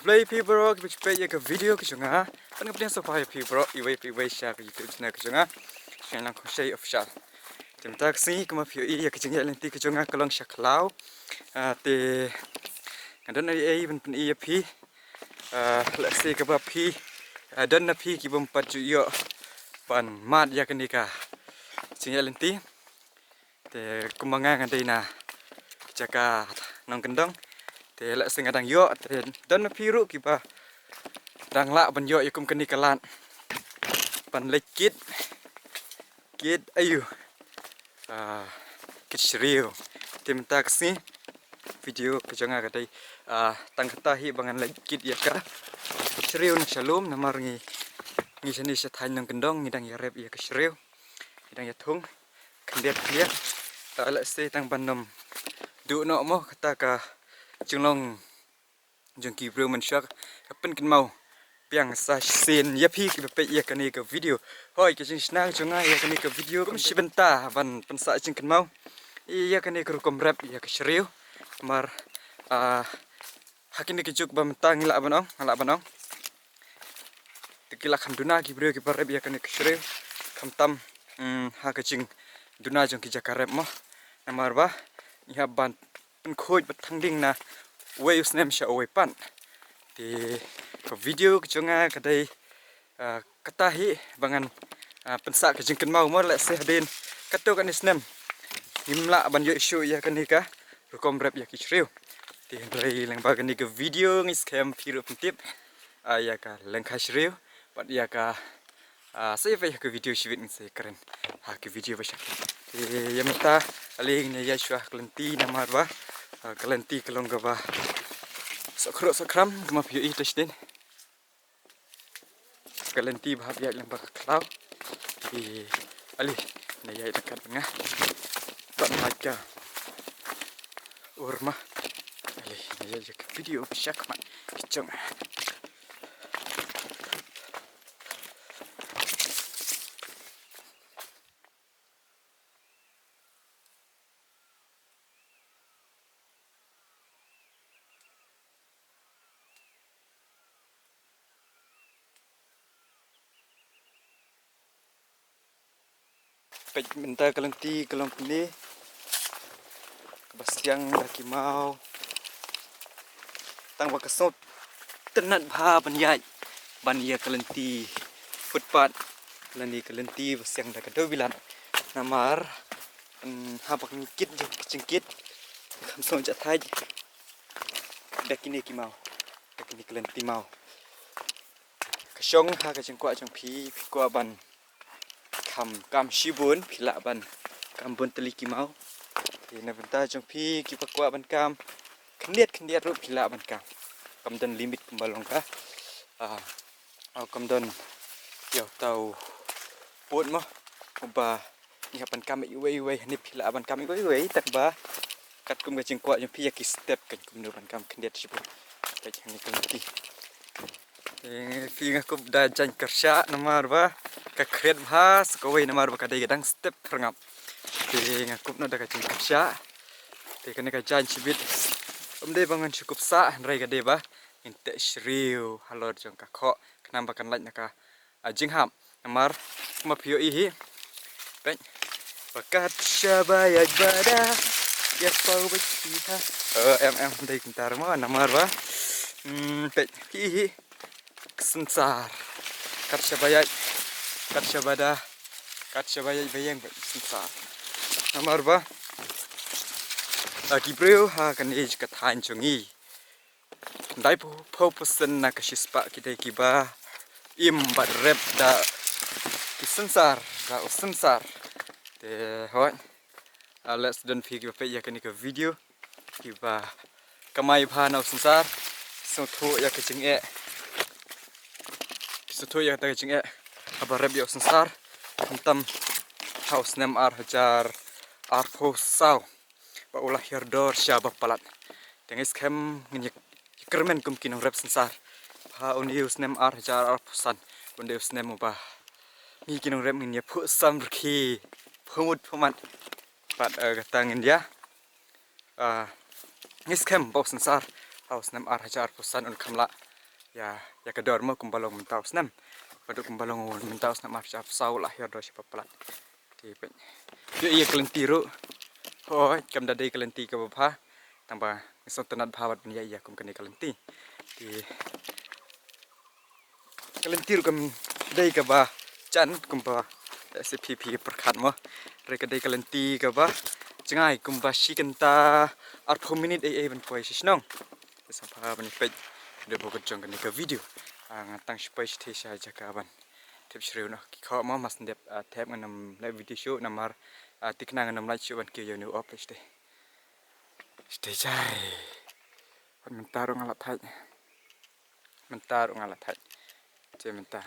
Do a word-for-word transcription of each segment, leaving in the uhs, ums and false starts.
Khublei phi baroh kiba peit ïa ka video ka jong nga. Bad nga pdiang sngewbha ïa phi baroh iwei pa iwei sha ka YouTube channel ka jong nga, Shngain Langkhongshei Official. Te mynta ka sngi kumba phi ïohi ïa ka jingïaid lynti ka jong nga ka long sha khlaw. Ah, te nga don ei ei ban pyni ïa phi. Ah, lehse kaba phi, ah, don na phi kiba ym pat ju ïoh ban mad ïa kane ka jingïaid lynti. Te kumba nga nga dei na jaka nongkyndong. Te lehse nga dang ïoh, te don na phi ruh kiba dang lah ban ïoh ïa kum kane ka lad ban leit kit, kit aïu, ah, kit shriew. Te mynta ka sngi video ka jong nga ka dei, ah, tang kata hi ba ngan leit kit ïa ka shriew na sha lum, namar ngi, ngi shane sha thaiñ nongkyndong ngi dang ïarep ïa ka shriew, ngi dang ïathung khyndiat khyndiat. Ah, lehse tang ban ym duh noh mo kata ka jinglong jong ki briew mynshuwa, ka pynkynmaw biang sa shisien ïa phi kiba peit ïa kane ka video. Hooid, ka jingshna jong nga ïa kane ka video kam shi bynta ban pynsah jingkynmaw ïa kane ka rukom rep ïa ka shriew. Namar, ah, ha kine ki juk ba mynta ngi lah ban ong, nga lah ban ong, te ki la kham duna ki briew kiba rep ïa kane ka shriew, khamtam, mm, ha ka jingduna jong ki jaka rep mo. Namar ba ngi hap ban pynkhuid bad thanglieng na uwei u snem sha uwei pat. Te ka video ka jong nga ka dei, ah, kata hi ba ngan, ah, pynsah ka jingkynmaw mo, lehse hadien katto katne snem ngim lah ban ïoh shuh ïa kane ka rukom rep ïa ki shriew. Te hynrei lyngba kane ka video ngi skhem phi ruh phin tip, ah, ïa ka lyngkha shriew bad ïa ka, ah, sa ïa phi ha ka video shibit ngi sa kren ha ka video ba shakri. Te ïa mynta ale ngin ïa ïaid shuwa ha ka lynti namar ba, ah, ka lynti ka long kaba sohkhruh sohkhram kumba phi ïohi te shisien. Ka lynti ba hap ïaid lyngba ka khlaw. Te ale na ïaid ryngkat bad nga. Pat hait ka ur ma. Ale na ïaid ïa ka video ba shakmat ka jong nga. Peit mynta ka lynti ka long kumne, kaba siang da ki maw. Tang ba ka sngewtynnat bha ban ïaid ban ïa ka lynti footpath lane ka lynti ba siang da ka dewbilat. Namar, mm, haba ngi kit jong ka jingkit, kham sngew jahthait da kine ki maw, da kine ki lynti maw. Ka shong ha ka jingkwah jong phi, phi kwah ban kham kam shibun, phi lah ban kam bun tylli ki maw. Te na bynta jong phi kiba kwah ban kam khyndiat khyndiat ruh phi lah ban kam. Kam don limit kumba long ka, ah, kam don ïa uta u pud mo, uba ngi hap ban kam iwei iwei, hangne phi lah ban kam iwei iwei, tang ba katkum ka jingkwah jong phi ïa ki step kan kumno ban kam khyndiat shibun. Peit hangne ka lynti. Te phi, nga kup da jaiñ kyrshah namar ba ka khriat bha sa kawei namar ba ka dei ka dang step khyrngap. Te nga kup noh da ka jingkyrshah. Te kane ka jaiñ shibit ym dei ba ngan shu kup sah, hynrei ka dei ba ngin teh shriew halor jong ka khoh khnang ba kan lait na ka, ah, jinghap. Namar kumba phi ïohi hi. Peit. Ba kat shaba ïaid bada ïa paw ba ki ha. Oh, em em, dei kumta mo namar ba, hmm, peit phi ïohi hi. Ka synsar. Kat shaba ïaid, kat shaba da, kat shaba ïaid ba ïeng, peit, synsar. Namar ba, ah, ki briew ha kane ka thaiñ jong ngi, laiphew percent na ka shispah ki dei kiba im bad rep da ki synsar, da u synsar. Te hooid, ah, lehse don phi kiba peit ïa kane ka video kiba kamai bha na u synsar, sngewthuh ïa ka jingeh, sngewthuh ïa kata ka jingeh haba rep ïa u synsar, khamtam ha u snem ar hajar arphew saw ba u la hiar dor sha ba palat. Te ngi skhem ngin ïa, ïa kyrmen kum ki nongrep synsar. Ha une u snem ar hajar arphew san, un dei u snem uba ngi ki nongrep ngin ïa phuh sam rkhie, phuh mut phuh mat. Bad, eh, kata ngin ïa, eh, ngi skhem ba u synsar ha u snem ar hajar arphew san un kham lah ïa, ïa ka dor mo kumba long mynta u snem. Bad kumba long mynta u snem arphew saw la hiar dor shi palat. Te peit. Ïoh ïa ka lynti ruh. Hooid, kam da dei ka lynti kaba bha. Tang ba nga sngewtynnat bha bad ban ïa ïa kum kane ka lynti. Te ka lynti ruh kam dei kaba jan kumba lehse phi phi pyrkhat mo. Hynrei ka dei ka lynti kaba jngai kumba shi kynta arphew minit ei ei ban poi sha shnong. Te sa pha ban peit da bok jong kane ka video. Ah, nga tang shu poi shatei sha jaka ban tip shriew noh ki khoh mo, mas ndep, ah, thep ngan ym leh video shuh namar, ah, tikna ngan ym lait shuh ban kiew ïa u op shatei. Shatei jai. Pat mynta ruh nga la thait. Mynta ruh nga la thait. Te mynta.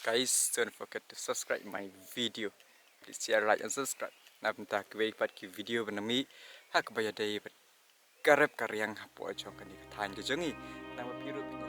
Guys, don't forget to subscribe my video. Please share, like and subscribe. Na bynta kiwei pat ki video ban ym mih ha kaba ïadei bad ka rep ka riang hapoh jong kane ka thaiñ ka jong ngi. Nang ba phi ruh phi